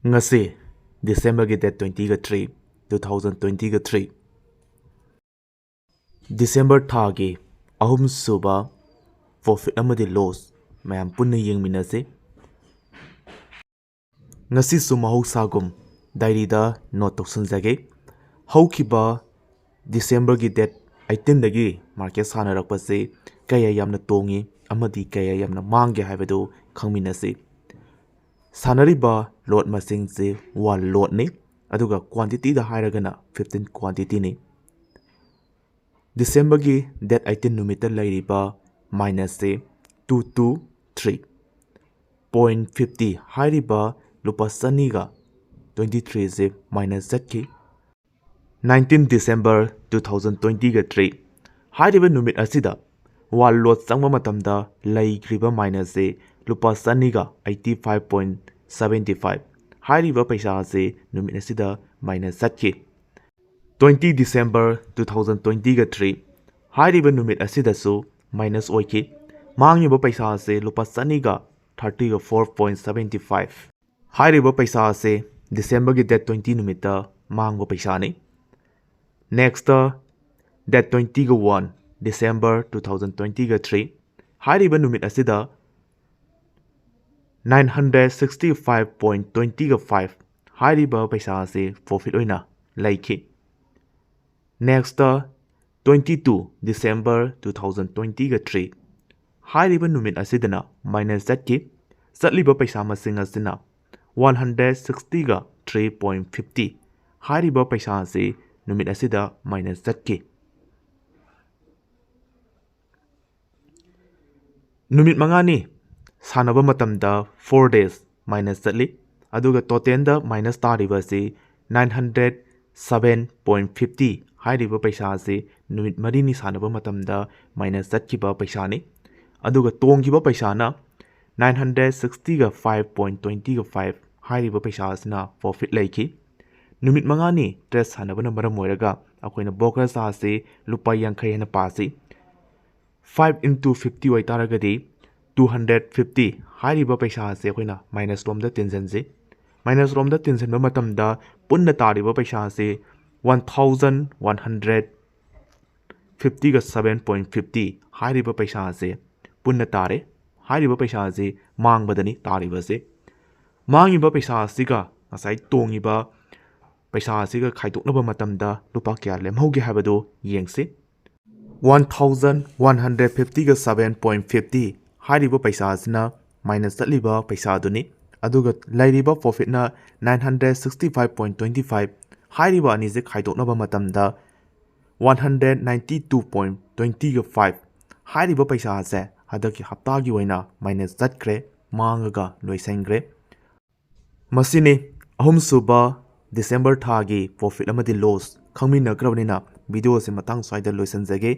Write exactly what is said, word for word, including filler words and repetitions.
ꯉꯁꯤ ꯗꯤꯁꯦꯝꯕꯔꯒꯤ ꯗꯦꯠ ꯇ꯭ꯋꯦꯟꯇꯤꯒ ꯊ꯭ꯔꯤ, ꯇꯨ ꯊꯥꯎꯖꯟ ꯇ꯭ꯋꯦꯟꯇꯤꯒ ꯊ꯭ꯔꯤ, ꯗꯤꯁꯦꯝꯕꯔ ꯊꯥꯒꯤ ꯑꯍꯨꯝꯁꯨꯕ ꯄ꯭ꯔꯣꯐꯤꯠ ꯑꯃꯗꯤ ꯂꯣꯁ ꯃꯌꯥꯝ ꯄꯨꯟꯅ ꯌꯦꯡꯃꯤꯟꯅꯁꯤ꯫ ꯉꯁꯤꯁꯨ ꯃꯍꯧꯁꯥꯒꯨꯝ ꯗꯥꯏꯔꯤꯗ ꯅꯣꯠ ꯇꯧꯁꯤꯟꯖꯒꯦ꯫ ꯍꯧꯈꯤꯕ ꯗꯤꯁꯦꯝꯕꯔꯒꯤ ꯗꯦꯠ ꯑꯩꯠꯇꯤꯟꯗꯒꯤ ꯃꯥꯔꯀꯦꯠ ꯁꯥꯟꯅꯔꯛꯄꯁꯤ ꯀꯌꯥ ꯌꯥꯝꯅ ꯇꯣꯡꯉꯤ ꯑꯃꯗꯤ ꯀꯌꯥ ꯌꯥꯝꯅ ꯃꯥꯡꯒꯦ ꯍꯥꯏꯕꯗꯨ ꯈꯪꯃꯤꯟꯅꯁꯤ꯫ ꯁꯥꯟꯅꯔꯤꯕ ꯂꯣꯠ ꯃꯁꯤꯡꯁꯤ ꯋꯥꯟ ꯂꯣꯠꯅꯤ, ꯑꯗꯨꯒ ꯀ꯭ꯋꯥꯟꯇꯤꯇꯤꯗ ꯍꯥꯏꯔꯒꯅ ꯐꯤꯐꯇꯤꯟ ꯀ꯭ꯋꯥꯟꯇꯤꯇꯤꯅꯤ꯫ ꯗꯤꯁꯦꯝꯕꯔꯒꯤ ꯗꯦꯠ ꯑꯩꯠꯇꯤꯟ ꯅꯨꯃꯤꯠꯇ ꯂꯩꯔꯤꯕ ꯃꯥꯏꯅꯁꯁꯤ two two three point fifty, ꯍꯥꯏꯔꯤꯕ ꯂꯨꯄꯥ ꯆꯅꯤꯒ ꯇ꯭ꯋꯦꯟꯇꯤ ꯊ꯭ꯔꯤꯁꯦ ꯃꯥꯏꯅꯁ ꯆꯠꯈꯤ꯫ ꯅꯥꯏꯟꯇꯤꯟ ꯗꯤꯁꯦꯝꯕꯔ ꯇꯨ ꯊꯥꯎꯖꯟ ꯇ꯭ꯋꯦꯟꯇꯤꯒ ꯊ꯭ꯔꯤ ꯍꯥꯏꯔꯤꯕ ꯅꯨꯃꯤꯠ ꯑꯁꯤꯗ ꯋꯥꯟ ꯂꯣꯠ ꯆꯪꯕ ꯃꯇꯝꯗ ꯂꯩꯈ꯭ꯔꯤꯕ ꯃꯥꯏꯅꯁꯁꯤ ꯂꯨꯄꯥ ꯆꯅꯤꯒ eighty five point seventy five, ꯍꯥꯏꯔꯤꯕ ꯄꯩꯁꯥ ꯑꯁꯤ ꯅꯨꯃꯤꯠ ꯑꯁꯤꯗ ꯃꯥꯏꯅꯁ ꯆꯠꯈꯤ꯫ ꯇ꯭ꯋꯦꯟꯇꯤ ꯗꯤꯁꯦꯝꯕꯔ ꯇꯨ ꯊꯥꯎꯖꯟ ꯇ꯭ꯋꯦꯟꯇꯤꯒ ꯊ꯭ꯔꯤ ꯍꯥꯏꯔꯤꯕ ꯅꯨꯃꯤꯠ ꯑꯁꯤꯗꯁꯨ ꯃꯥꯏꯅꯁ ꯑꯣꯏꯈꯤ꯫ ꯃꯥꯡꯉꯤꯕ ꯄꯩꯁꯥ ꯑꯁꯤ ꯂꯨꯄꯥ ꯆꯅꯤꯒ ꯊꯥꯔꯇꯤꯒ ꯐꯣꯔ ꯄꯣꯏꯟ ꯁꯚꯦꯟꯇꯤ ꯐꯥꯏꯚ꯫ ꯍꯥꯏꯔꯤꯕ ꯄꯩꯁꯥ ꯑꯁꯤ ꯗꯤꯁꯦꯝꯕꯔꯒꯤ ꯗꯦꯠ ꯇ꯭ꯋꯦꯟꯇꯤ ꯅꯨꯃꯤꯠꯇ ꯃꯥꯡꯕ ꯄꯩꯁꯥꯅꯤ꯫ ꯅꯦꯛꯁꯇ ꯗꯦꯠ ꯇ꯭ꯋꯦꯟꯇꯤꯒ ꯋꯥꯟ ꯗꯤꯁꯦꯝꯕꯔ ꯇꯨ ꯊꯥꯎꯖꯟ ꯇ꯭ꯋꯦꯟꯇꯤꯒ ꯊ꯭ꯔꯤ ꯍꯥꯏꯔꯤꯕ ꯅꯨꯃꯤꯠ ꯑꯁꯤꯗ nine hundred sixty five point ꯇ꯭ꯋꯦꯟꯇꯤꯒ ꯐꯥꯏꯚ ꯍꯥꯏꯔꯤꯕ ꯄꯩꯁꯥ ꯑꯁꯤ ꯄ꯭ꯔꯣꯐꯤꯠ ꯑꯣꯏꯅ ꯂꯩꯈꯤ꯫ Next twenty two December two thousand ꯇ꯭ꯋꯦꯟꯇꯤꯒ ꯊ꯭ꯔꯤ ꯍꯥꯏꯔꯤꯕ ꯅꯨꯃꯤꯠ ꯑꯁꯤꯗꯅ ꯃꯥꯏꯅꯁ ꯆꯠꯈꯤ꯫ ꯆꯠꯂꯤꯕ ꯄꯩꯁꯥ ꯃꯁꯤꯡ ꯑꯁꯤꯅ ꯋꯥꯟ ꯍꯟꯗ꯭ꯔꯦꯠ ꯁꯤꯛꯁꯇꯤꯒ ꯊ꯭ꯔꯤ ꯄꯣꯏꯟ ꯐꯤꯐꯇꯤ ꯍꯥꯏꯔꯤꯕ ꯄꯩꯁꯥ ꯑꯁꯤ ꯅꯨꯃꯤꯠ ꯑꯁꯤꯗ ꯃꯥꯏꯅꯁ ꯆꯠꯈꯤ꯫ ꯅꯨꯃꯤꯠ ꯃꯉꯥꯅꯤ ꯁꯥꯟꯅꯕ ꯃꯇꯝꯗ ꯐꯣꯔ ꯗꯦꯖ ꯃꯥꯏꯅꯁ ꯆꯠꯂꯤ, ꯑꯗꯨꯒ ꯇꯣꯇꯦꯜꯗ ꯃꯥꯏꯅꯁ ꯇꯥꯔꯤꯕ ꯑꯁꯤ nine hundred seven point fifty ꯍꯥꯏꯔꯤꯕ ꯄꯩꯁꯥ ꯑꯁꯤ ꯅꯨꯃꯤꯠ ꯃꯔꯤꯅꯤ ꯁꯥꯟꯅꯕ ꯃꯇꯝꯗ ꯃꯥꯏꯅꯁ ꯆꯠꯈꯤꯕ ꯄꯩꯁꯥꯅꯤ꯫ ꯑꯗꯨꯒ ꯇꯣꯡꯈꯤꯕ ꯄꯩꯁꯥꯅ ꯅꯥꯏꯟ ꯍꯟꯗ꯭ꯔꯦꯠ ꯁꯤꯛꯁꯇꯤꯒ ꯐꯥꯏꯚ ꯄꯣꯏꯟ ꯇ꯭ꯋꯦꯟꯇꯤꯒ ꯐꯥꯏꯚ ꯍꯥꯏꯔꯤꯕ ꯄꯩꯁꯥ ꯑꯁꯤꯅ ꯄ꯭ꯔꯣꯐꯤꯠ ꯂꯩꯈꯤ꯫ ꯅꯨꯃꯤꯠ ꯃꯉꯥꯅꯤ ꯇ꯭ꯔꯦꯗ ꯁꯥꯟꯅꯕꯅ ꯃꯔꯝ ꯑꯣꯏꯔꯒ ꯑꯩꯈꯣꯏꯅ ꯕ꯭ꯔꯣꯀꯔꯦꯖ ꯆꯥꯔꯖꯁꯤ ꯂꯨꯄꯥ ꯌꯥꯡꯈꯩ ꯍꯥꯏꯅ ꯄꯥꯁꯤ꯫ ꯐꯥꯏꯚ ꯏꯟꯇꯨ ꯐꯤꯐꯇꯤ ꯑꯣꯏꯇꯥꯔꯒꯗꯤ ꯇꯨ ꯍꯟꯗ꯭ꯔꯦꯠ ꯐꯤꯐꯇꯤ ꯍꯥꯏꯔꯤꯕ ꯄꯩꯁꯥ ꯑꯁꯤ ꯑꯩꯈꯣꯏꯅ ꯃꯥꯏꯅꯁ ꯂꯣꯝꯗ ꯇꯤꯟꯁꯤꯟꯁꯤ꯫ ꯃꯥꯏꯅꯁ ꯔꯣꯝꯗ ꯇꯤꯟꯁꯤꯟꯕ ꯃꯇꯝꯗ ꯄꯨꯟꯅ ꯇꯥꯔꯤꯕ ꯄꯩꯁꯥ ꯑꯁꯤ ꯋꯥꯟ ꯊꯥꯎꯖꯟ ꯋꯥꯟ ꯍꯟꯗ꯭ꯔꯦꯠ ꯐꯤꯐꯇꯤꯒ ꯁꯕꯦꯟ ꯄꯣꯏꯟ ꯐꯤꯐꯇꯤ ꯍꯥꯏꯔꯤꯕ ꯄꯩꯁꯥ ꯑꯁꯤ ꯄꯨꯟꯅ ꯇꯥꯔꯦ꯫ ꯍꯥꯏꯔꯤꯕ ꯄꯩꯁꯥ ꯑꯁꯤ ꯃꯥꯡꯕꯗꯅꯤ ꯇꯥꯔꯤꯕꯁꯦ꯫ ꯃꯥꯡꯉꯤꯕ ꯄꯩꯁꯥ ꯑꯁꯤꯒ ꯉꯁꯥꯏ ꯇꯣꯡꯉꯤꯕ ꯄꯩꯁꯥ ꯑꯁꯤꯒ ꯈꯥꯏꯗꯣꯛꯅꯕ ꯃꯇꯝꯗ ꯂꯨꯄꯥ ꯀꯌꯥ ꯂꯦꯝꯍꯧꯒꯦ ꯍꯥꯏꯕꯗꯨ ꯌꯦꯡꯁꯤ꯫ ꯋꯥꯟ ꯊꯥꯎꯖꯟ ꯋꯥꯟ ꯍꯟꯗ꯭ꯔꯦꯠ ꯐꯤꯐꯇꯤꯒ ꯁꯕꯦꯟ ꯄꯣꯏꯟ ꯐꯤꯐꯇꯤ ꯍꯥꯏꯔꯤꯕ ꯄꯩꯁꯥ ꯑꯁꯤꯅ ꯃꯥꯏꯅꯁ ꯆꯠꯂꯤꯕ ꯄꯩꯁꯥꯗꯨꯅꯤ꯫ ꯑꯗꯨꯒ ꯂꯩꯔꯤꯕ ꯄ꯭ꯔꯣꯐꯤꯠꯅ nine hundred sixty five point twenty five ꯍꯥꯏꯔꯤꯕ ꯑꯅꯤꯁꯦ ꯈꯥꯏꯗꯣꯛꯅꯕ ꯃꯇꯝꯗ one hundred ninety two point ꯇ꯭ꯋꯦꯟꯇꯤꯒ ꯐꯥꯏꯚ ꯍꯥꯏꯔꯤꯕ ꯄꯩꯁꯥ ꯑꯁꯦ ꯍꯟꯗꯛꯀꯤ ꯍꯞꯇꯥꯒꯤ ꯑꯣꯏꯅ ꯃꯥꯏꯅꯁ ꯆꯠꯈ꯭ꯔꯦ, ꯃꯥꯡꯉꯒ ꯂꯣꯏꯁꯤꯟꯈ꯭ꯔꯦ꯫ ꯃꯁꯤꯅꯤ ꯑꯍꯨꯝꯁꯨꯕ ꯗꯤꯁꯦꯝꯕꯔ ꯊꯥꯒꯤ ꯄ꯭ꯔꯣꯐꯤꯠ ꯑꯃꯗꯤ ꯂꯣꯁ ꯈꯪꯃꯤꯟꯅꯈ꯭ꯔꯕꯅꯤꯅ ꯚꯤꯗꯤꯑꯣ ꯑꯁꯤ ꯃꯇꯥꯡ ꯁ꯭ꯋꯥꯏꯗ ꯂꯣꯏꯁꯤꯟꯖꯒꯦ꯫